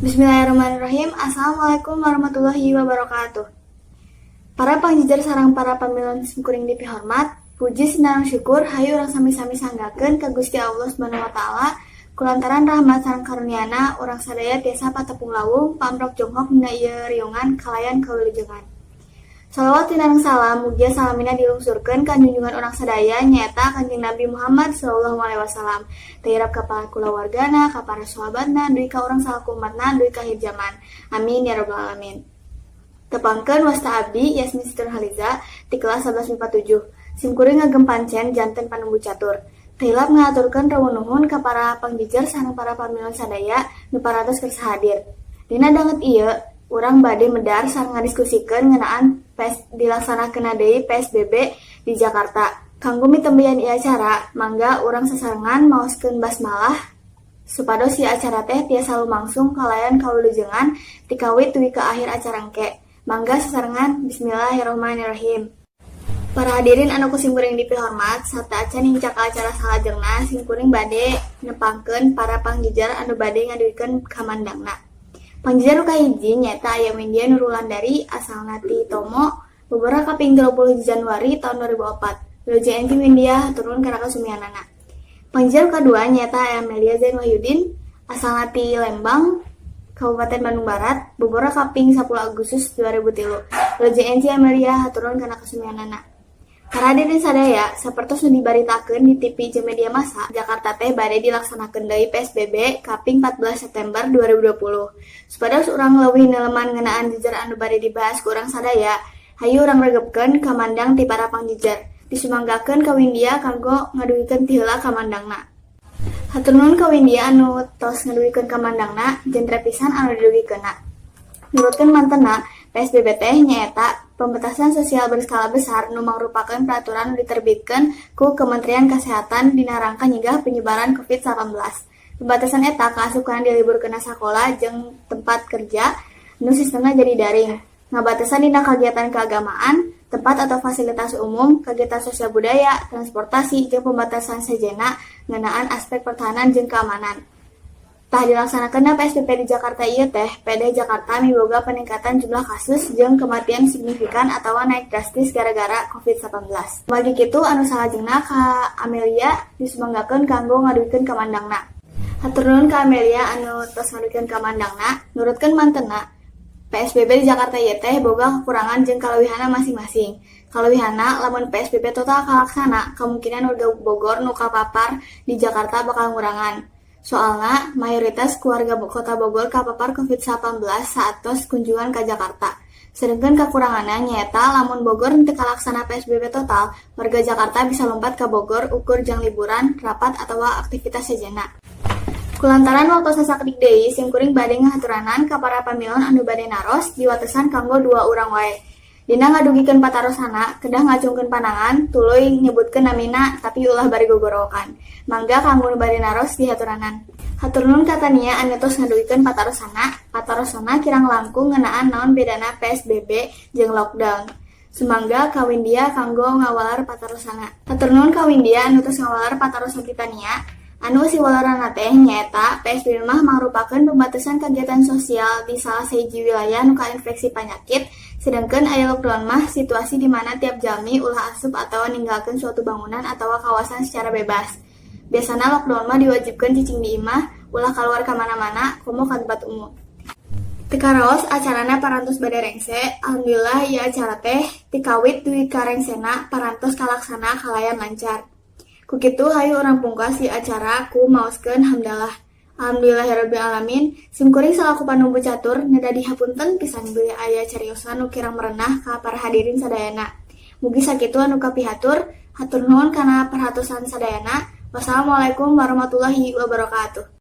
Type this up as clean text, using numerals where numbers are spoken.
Bismillahirrahmanirrahim. Assalamualaikum warahmatullahi wabarakatuh. Para pangjejer sareng para pamilon simkuring dipihormat, puji sinareng syukur hayu urang sami-sami sanggakeun ka Gusti Allah Subhanahu wa Taala, kulantaran rahmat sareng karunia-Na urang sadaya tiasa patepung lawung pamrok jonghok dina ieu riungan kalayan kawilujengan. Salawat sinareng salam mugia salamina dilungsurkeun ka junjungan urang sadaya, nyaeta Kanjeng Nabi Muhammad sallallahu alaihi wasallam, terap ka para kulawargana, ka para sahabatna, dugi ka urang salaku umatna dugi ka akhir zaman. Amin ya rabbal alamin. Tepangkeun, wasta abdi Yasmin Situr Haliza ti kelas 11 MIPA 7. Simkuring ngagem pancen janten panumbu catur. Teu hilap ngahaturkeun nuhun ka para pangjejer sareng para pamilon sadaya nu parantos kersa hadir. Dina danget ieu urang bade medar sareng ngadiskusikeun ngeunaan PS dilaksanakeunna deui PSBB di Jakarta. Kanggo mitembeyan ieu acara, mangga urang sasarengan maoskeun basmalah supados ieu acara teh tiasa lumangsung kalayan kawilujengan ti kawit dugi ka akhir acara engke. Mangga sasarengan, bismillahirrahmanirrahim. Para hadirin anu ku simkuring dipihormat, sateuacan nincak ka acara salajengna, simkuring bade nepangkeun para pangjejer anu bade ngadugikeun kamandangna. Pangjejer nu kahiji nyaeta aya Windia Nurulandari, asalna ti Tomo, bobora kaping 30 Januari taun 2004. Wilujeng enjing, Windia, hatur nuhun kana kasumianana. Pangjejer nu kadua nyaeta aya Amelia Zain Wahyudin, asalna ti Lembang, Kabupaten Bandung Barat, bobora kaping 10 Agustus 2003. Wilujeng enjing, Amelia, hatur nuhun kana kasumianana. Para hadirin sadaya, sapertos nu dibaritakeun di TV jeung media massa, Jakarta teh bade dilaksanakeun deui PSBB kaping 14 September 2020. Supados urang leuwih neleman ngeunaan jejer anu bade dibahas ku urang sadaya, hayu urang regepkeun kamandang ti para pangjejer. Disumanggakeun ka Windia kanggo ngadugikeun ti heula kamandangna. Hatur nuhun ka Windia anu tos ngadugikeun kamandangna, jentre pisan anu didugikeunna. Nurutkeun mantenna, PSBB teh nyaeta pembatasan sosial berskala besar nu mangrupakeun peraturan nu diterbitkeun ku Kementerian Kesehatan dina rangka nyegah penyebaran COVID-19. Pembatasan eta kaasup kana diliburkeunna sakola jeung tempat kerja nu sistemna jadi daring, ngabatesan dina kagiatan keagamaan, tempat atau fasilitas umum, kagiatan sosial budaya, transportasi, jeung pembatasan sejenna ngeunaan aspek pertahanan jeung keamanan. Tah, dilaksanakeunna PSBB di Jakarta ieu teh, PD Jakarta miboga peningkatan jumlah kasus jeung kematian signifikan atawa naik drastis gara-gara COVID-19. Kumargi kitu, anu salajengna ka Amelia, disumanggakeun kanggo ngadugikeun kamandangna. Hatur nuhun ka Amelia anu tos ngadugikeun kamandangna. Nurutkeun mantenna, PSBB di Jakarta ieu teh boga kakurangan jeung kaleuwihanna masing-masing. Kaleuwihanna, lamun PSBB total kalaksana, kamungkinan warga Bogor nu kapapar di Jakarta bakal ngurangan. Soalna, mayoritas warga Kota Bogor kapapar COVID-19 saatos kunjungan ka Jakarta. Sedengkeun kakuranganna nyaeta lamun Bogor henteu kalaksana PSBB total, warga Jakarta bisa lumpat ka Bogor ukur jang liburan, rapat atawa aktivitas sejenna. Kulantaran waktosna sakedik deui, simkuring bade ngahaturanan ka para pamilon anu bade naros diwatesan kanggo dua urang wae. Dina ngadugikeun patarosanna, kedah ngacungkeun panangan, tuluy nyebutkeun namina, tapi ulah bari gogorowokan. Mangga kanggo nu bade naros dihaturanan. Hatur nuhun ka Tania anu tos ngadugikeun patarosanna. Patarosana kirang langkung ngeunaan naon bedana PSBB jeung lockdown. Sumangga ka Windia kanggo ngawaler patarosanna. Hatur nuhun ka Windia anu tos ngawaler patarosan ti Tania. Anu eusi waleranna teh nyaeta PSBB mah mangrupakeun pembatasan kagiatan sosial di salah sahiji wilayah nu kainfeksi panyakit, sedangkeun aya lockdown mah situasi di mana tiap jalmi ulah asup atawa ninggalkeun suatu bangunan atawa kawasan secara bebas. Biasana lockdown mah diwajibkeun cicing di imah, ulah kaluar ka mana-mana, komo ka tempat umum. Teu karaos acarana parantos bade rengse. Alhamdulillah, ieu acara teh ti kawit dugi ka rengsena parantos kalaksana kalayan lancar. Ku kitu hayu urang pungkas ieu acara ku maoskeun hamdalah. Alhamdulillahirabbil alamin. Simkuring salaku panumbu catur neda dihapunten pisan bilih aya cariosan nu kirang merenah ka para hadirin sadayana. Mugi sakitu anu kapihatur, hatur nuhun kana perhatosan sadayana. Wassalamualaikum warahmatullahi wabarakatuh.